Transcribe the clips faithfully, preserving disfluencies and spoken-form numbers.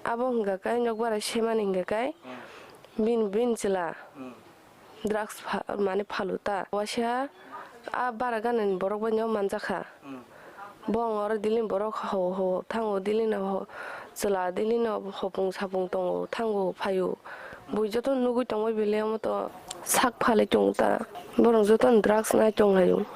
Abo hwnkha khe nokbar semani hwnkha khe bini bini chwla drugs pha-, mane phalu ta. Waisa a bara ganani borok bai no manjakha. Bo ang oro Delhi ni borok ho ho thango, Delhi no ho chwla, Delhi no hopung sapung tongo, thango phaio. Bui joto nugui tongbai belai omo to sak phalai tongo ta. Borok joto no drugs nai tong laio.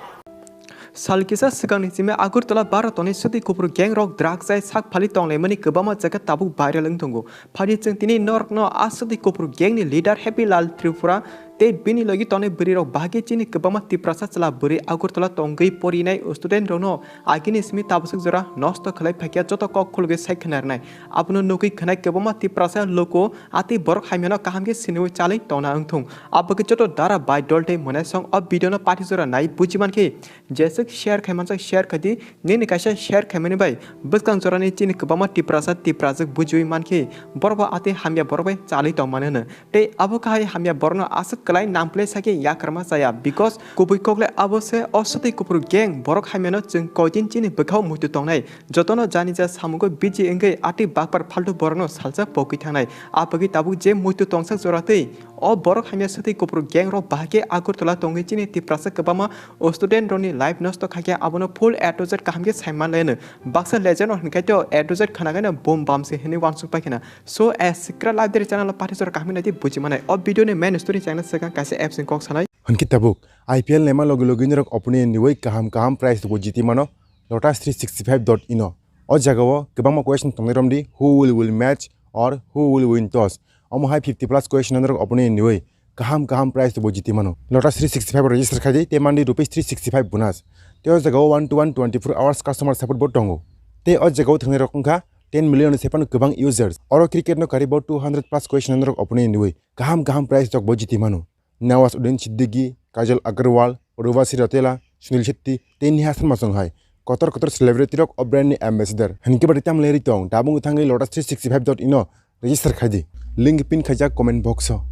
Sal kisa swkangni simi Agartala Bharatoni swtwi kuphur gang rok drugs hai sak phali tonglaimani kwbangma jaga tabuk viral wng tongo. Phadi chwng tini norokno a swtwi kuphur gang ni leader Happy Lal Tripura tei bini logi tongnai bwrwi rok bahai khe chini kwbangma Tiprasa chwla bwrwi Agartala tongwi porinai student rokno agini simi tabaswk jora nosto khlai phaikya joto kok khulugwi sai khna rwnai. Abono nugwi khwnai kwbangma Tiprasa luku atwi borok hamyano kaham khe siniwi chalwi tongna wngthung. Abagwi joto dara bai dol tei mwnaisong o video no pathi jora nai buji mankhe jeswk share khai manjak share khai di, nini kaisa share khaimani bai bwskang jorani chini kwbangma Tiprasa Tiprajwk bujiwi mankhe borok bo atwi hamya borok bai chalwi tongmani hwno. Tei abo kahai hamya borokno aswk kwlai nangplai sakhe yakarma chaya, because kubui kokle abo se o swtwi kuphur gang borok hamyano chwng koidin chini bwkhao muitu tongnai. Jotono jani ja samungo biji wngwi atwi bakpar phaltu borokno salsa pogwi thangnai. Abagwi tabuk je muitu tongsak jora twi o borok hamya swtwi kuphur gang rok bahai khe Agartala tongwi chini Tiprasa kwbangma student rokni life nosto khaikhe abono full A to Z kaham khe saimanlaino. Baksa legend rok hinkhai to A to Z khwnakhai no bum bam se hinwi wansuk paikhana. So, a secret library channel o pathi jora kaham nai di buji manai. O video ni main story channel swkang kaisa apps ni kok sanai. Hwnkhe tabuk I P L naima logi logi norok opponent ni wi kaham kaham prize bo jiti mano Lotus three sixty five dot in o. O jagao kwbangma question tongnai romdi, who will will match or who will win toss. Omo hai fifty plus question norok opponent ni wi kaham kaham prize bo jiti mano. Lotus three sixty five register khai di, te mandi rupees three sixty five bonus. Te o jagao one to one twenty four hours customer support bo tongo. Te o jagao thwngnai rok wngkha ten million ni sephano kwbang users. Oro cricket no karibo two hundred plus question norok opponent ni wi kaham kaham prize rok bo jiti mano. Nawaz Uddin Siddiqui, Kajal Agarwal, Urvashi Rautela, Sunil Shetty tei Neha Sharma song hai kotor kotor celebrity rok o brand ni ambassador. Hinkhe bari tamle ri tong, tabung thangwi Lotus three sixty five dot in o register khai di. Link pin khaijak comment box o.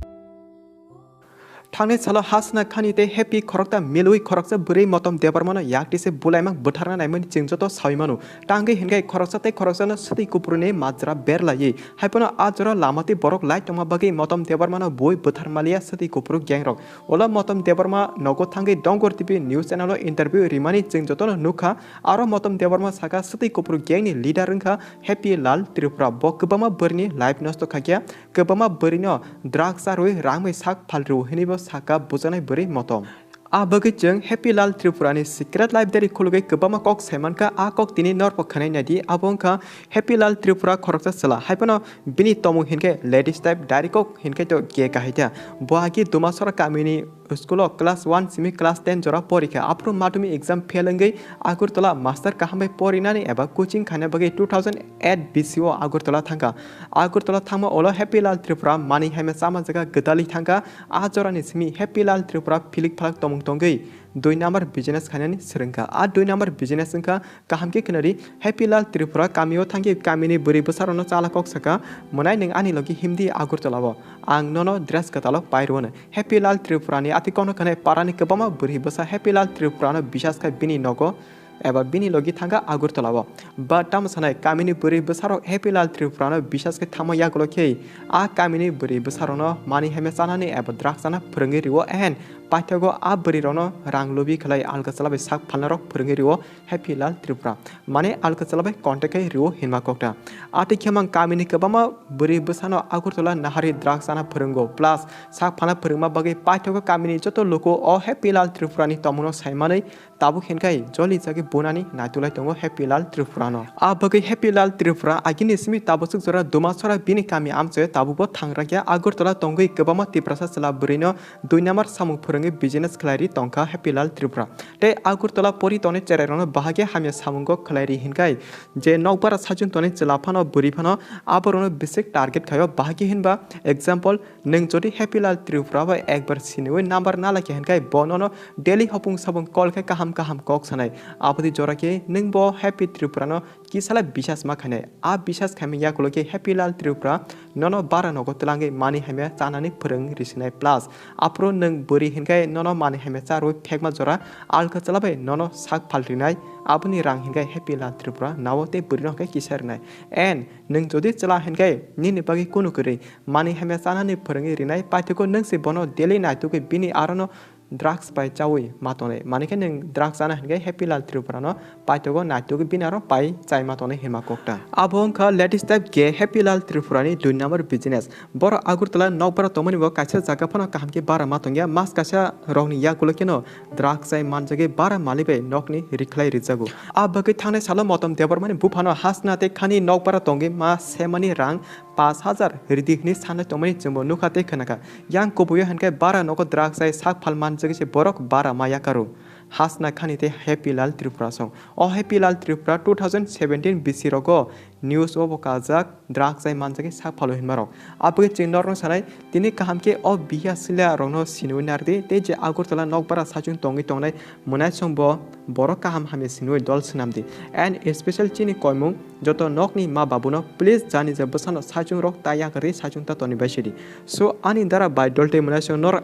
Thangnai salo Hasna Khani tei Happy khoroksa milwi khoroksa bwrwi Motom Debbarmano yaktise bulaima bwtharna naimani chwng joto sawi mano. Tangwi hinkhai khoroksa tei khoroksano swtwi kuphuruni majra berlaiwi. Haiphano a jora lama twi borok lai tongma bagwi Motom Debbarmano bui bwthar maliya swtwi kuphuru gang rok. Ulo Motom Debbarma nogo thangwi Dongor T V news channel o interview rimani chwng jotono nukha. Aro Motom Debbarma saka swtwi kuphuru gang ni leader wngkha Happy Lal Tripura. Bo kwbangma bwrwini life nosto khaikha, kwbangma bwrwino drugs charwi rang bai sak phalrw hinwi bo saka bujaknai bwrwi Motom. A bagwi chwng Happy Lal Tripura ni secret life diary khulugwi kwbangma kok sai mankha, a kok tini norok khwnai naidi, abo wngkha Happy Lal Tripura khoroksa chwla, haiphano bini tomung hinkhe ladies type, diary kok hinkhe to K Kahita. Bo agi Dumasora kamini school o class one simi class ten jora porikha, aphuru madhyamik exam fail wngwi Agartala master kaham bai porinani eba coaching khaina bagwi two thousand eight B C o Agartala thangkha. Agartala thangma ulo Happy Lal Tripura mani haima chama jaga gwdalwi thangkha. A jorani simi Happy Lal Tripura philik phalak tomung tongwi dui number business khainani swrwngkha. A dui number business wngkha kaham khe khwnari Happy Lal Tripura kamio thangwi kamini bwrwi bwsarokno chala kok saka, "Mwnai nwng ani logi himdi Agartala o, ang nono dress kwtalok pai rwno." Happy Lal Tripura ni ati kono khwnai parani kwbangma bwrwi bwsa Happy Lal Tripura no bisas khai bini nogo eba bini logi thangkha Agartala o. Ba tamo sanai kamini bwrwi bwsarok Happy Lal Tripura no bisas khe thangma yagulo khe a kamini bwrwi bwsarokno mani haima chanani eba drugs chana phwrwngwi rwo, ehen paithago a bwrwi rokno rang lubi khlai alka chwla bai sak phalna rok phwrwngwi rwo Happy Lal Tripura, mane alka chwla bai contact khai rwo hinma kokta. Ati khe mang kamini kwbangma bwrwi bwsano Agartala nahari drugs chana phwrwngo plus sak phalna phwrwngma bagwi paithago kamini joto luku o Happy Lal Tripura ni tongmungno saimanwi tabuk hinkhai joli chagwi bunani naitulai tongo Happy Lal Tripura no. A bagwi Happy Lal Tripura agini simi tabuk swk jora Dumasora bini kami amchoi tabukbo thangrakya Agartala tongwi kwbangma Tiprasa chwla bwrwino dui number samung phwrwngwi business khlairi tongkha Happy Lal Tripura. Tei Agartala pori tongnai cherairokno bahai khe hamya samungo khlairi hinkhai je nokbar sajwng tongnai chwla phano bwrwi phano aborokno bwswk target khaio, bahai khe hinba example Nwng jodi Happy Lal Tripura bai ekbar siniwi number nalai khe hinkhai bo nono daily hopung sabung call khe kaham kaham kok sanai. Aboni jora khe nwng bo Happy Tripura no kisala bisas ma khainai. A bisas khaimani yagulo khe Happy Lal Tripura nono bara nogo twlangwi mani hamya chanani phwrwng risinai plus aphuru nwng bwrwi hin Khe nono manwi hamya cha rwi phekma jora alka chwla bai nono sak phal rinai, aboni rang hinkhe Happy Lal Tripura nao tei bwrwino hinkhe kisa rinai. And nwng jodi chwla hinkhe nini bagwi kunu kwrwi manwi hamya chanani phwrwngwi rinai, paithago nwng se bono daily naitugwi bini arono drugs bai chawi ma tongnai. Manikhe nwng drugs chana hinkhe Happy Lal Tripurano paithago naitugwi bini aro pai chai ma tongnai hinma kokta. Abo wngkha latest type ge Happy Lal Tripurani dui number business. Borok Agartala nokbara tongmani bo kaisa jaga phano kaham khe bara ma tongya, mas kaisa rokni yagulo kheno drugs chai manjagwi bara malik bai nokni rikhlai rijago. A bagwi thangnai salo Motom Debbarmani buphano hasna tei khani nokbara tongwi ma semani rang pash hajar ridi hwnwi sanai tongmani chwngbo nukha tei khwnakha. Yang kubuio hinkhe bara nogo drugs chai sak phal manjagwi se borok bara ma yakaro. Hasna khani tei Happy Lal Tripura song. O Happy Lal Tripura two thousand seventeen bisi rogo news o bo kajak drugs chai manjagwi sak phalo hinmarok. Aboni chwng norno sanai tini kaham khe o biya sila rokno sinwi nardi tei je Agartala nokbara sachung tongwi tongnai mwnaisong bo borok kaham hamya sinwi dol swnamdi. And special chini koimung joto nokni ma babuno please jani je bwsano sachung rok ta yakarwi sachung ta toni bai sidi. So ani dara bai dol tei mwnaisong nor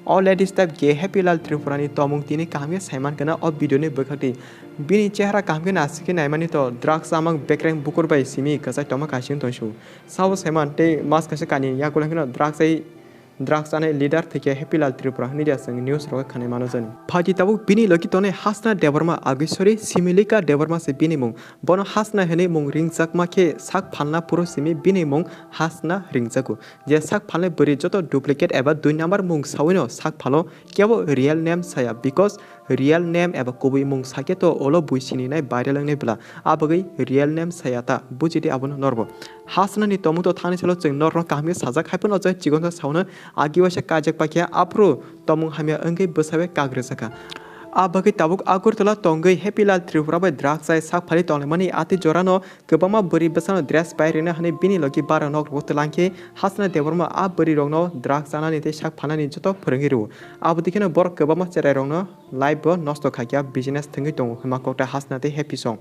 O ladies type ge Happy Lal Tripurani tomung tini kaham khe saiman kana o video ni bwkhakti. Bini chehara kaham khe nasikhe naimani to drugs amang bekreng bukur bai simi kwchai tongma kaising tongsu. Sabo saiman tei mas kaisa kani yakulang kheno drugs ai drugs anai leader thwikhe Happy Lal Tripura hwnwi dia chwng news rogo khanai mano jani. Phaidi tabuk bini logi tonai Hasna Debbarma Agisori Similika Debbarma se bini mung. Bono Hasna hwnwi mung ringjakma khe sak phalna phuru simi bini mung Hasna ringjago. Je sak phalnai bwrwi joto duplicate eba dui number mung sawino sak phalo, kebo real name saya, because real name eba kubui mung sakhe to olo bui sininai viral wngnai bwla. A bagwi real name saya ta, bujidi abono norbo. Hasnani tomung to thani salo chwng norno kaham khe sajak, hai phano o jaga chikonsa saono agi waisa kaijak paikha, aphuru tomung hamya wngwi bwsabai kak rwjakha. A bagwi tabuk Agartala tongwi Happy Lal Tripura bai drugs chai sak phali tonglaimani atwi jorano kwbangma bwrwi bwsano dress pai rwna hwnwi bini logi bara nok rwgo twlang khe Hasna Debbarma a bwrwi rokno drugs chanani tei sak phanani joto phwrwngwi rwo. Abo dikheno borok kwbangma cherai rokno life bo nosto khaikha, business thwngwi tongo hwnma kokta Hasna tei Happy song.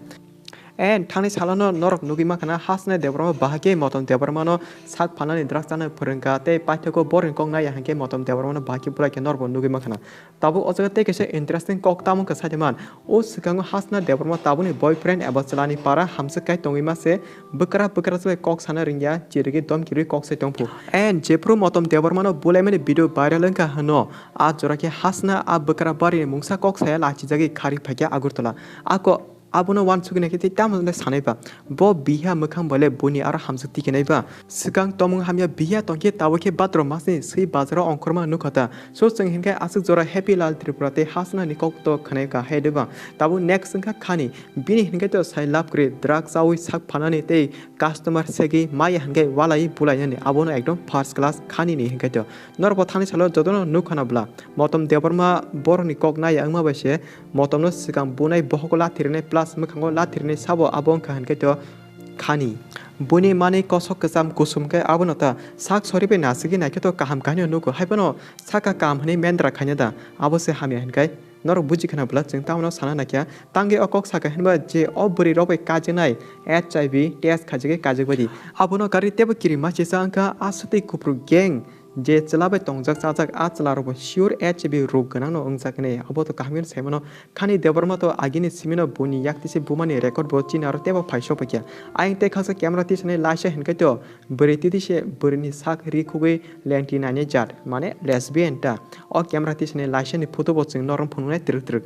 And thangni salono norok nugwi mankha na Hasna Debbarma bahai khe Motom Debbarmano sak phanani drugs chana phwrwngkha tei paithago borokni kok naiya hinkhe Motom Debbarmano bahai khe bulai khe norokbo nugwi mankha na. Tabuk o jaga tei kaisa interesting kok tamo wngkha saiman. O swkango Hasna Debbarma tabukni boyfriend eba chwlani para hamswk kai tongwi ma se bwkra bwkra se bai kok sana ringya, chirigwi domkirwi kok sai tongphu. And jephru Motom Debbarmano bulaimani video viral wngkha hwno, a jora khe Hasna a bwkra barini mungsa kok saya lachijagwi kharwi phaikha Agartala. Ako abono uansugwi naikhe tei tamo le sanai ba. Bo biha mwkhang bai le buini aro hamswk tikinai ba. Swkang tomung hamya biya tongkhe tabukhe bhatro masni swi bazaro ongkhorma nukha ta. So chwng hinkhe aswk jora Happy Lal Tripura tei Hasnani kok to khwnai ka hai de ba. Tabuk next wngkha khani. Bini hinkhe to sai lab kwrwi drug chaui sak phanani tei customer segwi maya hinkhe walai bulainani abono ekdom first class khani ni hinkhe to. Norok bo thani salo jotono nukha na bwla. Motom Debbarma borokni kok naiya wngma bai se Motomno swkang bunai bohogo lathirwnai plus mwkhango lathirwnai sabo abo wngkha hinkhe to khani. Buini manwi kosok kwcham kuchum khe abono ta sak sori bai nasigwi naikhe to kaham kahino nugo, haiphano saka kaham hwnwi mendra khaina da, abo se hamya hinkai norok buji khana bwla chwng tamno sana naikha. Tangwi o kok saka hinba je o bwrwi rok bai kajinai H I V test khaijagwi kajak baidi. Abono gari tebo kiri machisa wngkha aswtwi kuphru gang. Je chwla bai tongjak chajak a chwla rok bo sure H I V rok gwnang no wngjak hinwi abo to kaham khe saimano. Khani Debbarma to agini simino buini yaktise bumani record bo chini aro tebo phai sophaikha. Ayang tei khaksa camera tisani laisa hinkhai to bwrwi titise bwrwini sak ri khugwi lengti nani jat mane lesbian ta. O camera tisani laisa ni photo bo chwng norok phunuknai twrwk twrwk.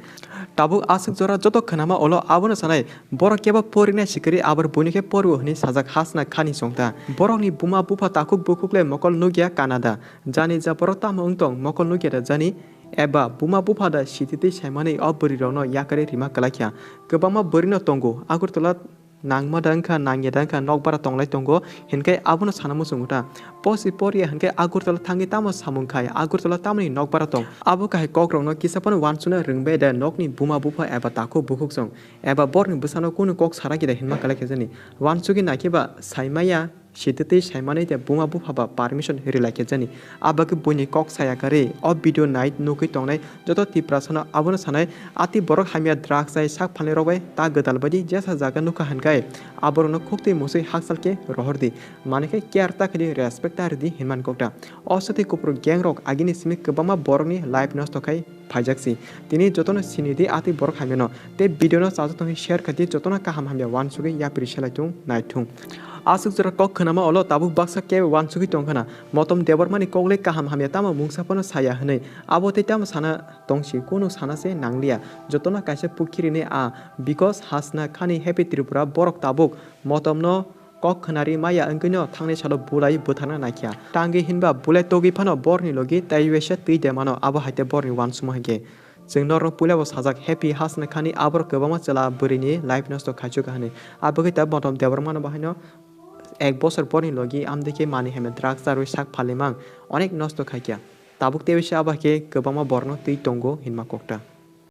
Tabuk aswk jora joto khwnama olo abono sanai. Borok kebo porinai sikiri abar buini khe porio hwnwi sajak hasna khani chwngta. Borokni buma bupha takhuk bukhuk le mokol nukya kana da. Jani ja borok tamo wng tong mokol nukya da jani? Eba buma bupha da sititwi saimani o bwrwirokno yakarwi rima kwlaikha. Kwbangma bwrwino tongo Agartala nangma da wngkha nangya da wngkha nokbara tonglai tongo hinkhe abono sana muchungo ta. Posi porya hinkhe Agartala thangwi tamo samung khai Agartala tamoni nokbara tong. Abo kahai kokrokno kisa phano uansukna rwngbai da nokni buma bupha eba takhuk bukhuk chwng. Eba borni bwsano kunu kok sara kida hinma kwlai khe jani. Uansugwi naikhe ba saimaya sititwi saimani tei buma bupha ba permission rilai khe jani. Abagwi buini kok saya karwi o video nai nugwi tongnai joto Tiprasano abono sanai, ati borok hamya drugs chai sak phalnai rok bai ta gwdal baidi jesa jaga nukha hinkai aborokno khuktwi muswi hakchal khe rohor di, manwi khe care ta khaidi, respect ta ridi hinman kokta. O swtwi kuphur gang rok agini simi kwbangma borokni life nosto khai phaijak si. Tini jotono sini di ati borok hamyano tei video no chajak tongwi share khai di, jotono kaham hamya wansugwi yapri selai thung nai thung. Aswk jora kok khwnama olo tabuk baksa kebo wansugwi tong khna. Motom Debbarmani kok le kaham hamya tamo mungsa phano saya hwnwi. Abo tei tamo sana tongsi, kunu sana se nangliya. Jotono kaisa pukhirini a, because Hasna Khani Happy Tripura borok tabuk Motomno kok khwnari maya wngwino thangnai salo bulai bwtharna naikha. Tangwi hinba bulai togwi phano borni logi taiwisa twi de mano, abo hai tei borni wansukma hinkhe. Chwng norokno puila bo sajak, Happy Hasna Khani aborok kwbangma chwla bwrwini life nosto khaichuk hwnwi. Abagwi ta Motom Debbarmano bahaino ek bosor borni logi amdikhe mani hamya drugs charwi sak phalimang onek nosto khaikha. Tabuk teiwisa abo hai khe kwbangma borokno twi tongo hinma kokta.